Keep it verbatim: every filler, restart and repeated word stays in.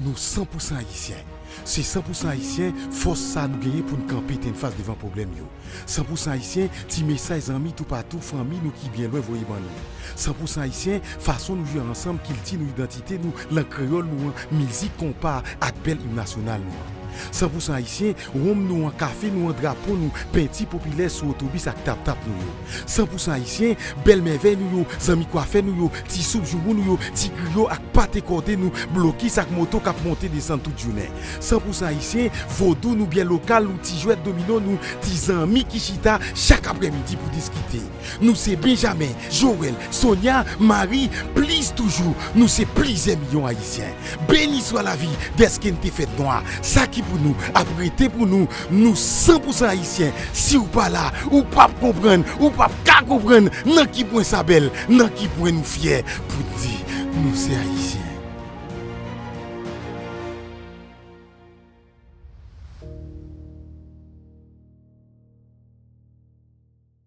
Nou san pou san ayisyen. Se san pou san ayisyen, fòs sa nou genyen pou n kanpe tennfas devan pwoblèm yo. San pou san ayisyen, ti mesaj zanmi toupatou, fanmi nou ki byen lwen voye ban nou. San pou san ayisyen, fason nou jwe ansanm, kilti nou, idantite nou, lang kreyòl nou an, mizik, konpa ak bèl im nasyonal nou an. San pou san ayisyen, wonm nou an, kafe nou an, drapo nou, penti popilè sou otobis ak taptap nou yo. San pou san ayisyen, bèl mèvèy nou yo, zanmi kwafè nou yo, ti soup joumou nou yo, ti griyo ak pate kòde nou, blokis ak moto k ap monte desann tout jounen. San pou san ayisyen, vodou nou, byè lokal nou, ti jwèt domino nou, ti zanmi ki chita chak aprèmidi pou diskite. Nou se Benjamen, Joel, Sonia, Marie, plis toujou, nou se plizyè milyon ayisyen. Beni swa lavi dèske n te fèt nwa. Sa ki pou nou ap rete pou nou. Nou san pou san ayisyen. Si w pa la, ou p ap konprann, ou p ap ka konprann nan ki pwen sa bèl, nan ki pwen nou fyè pou n di nou se ayisyen.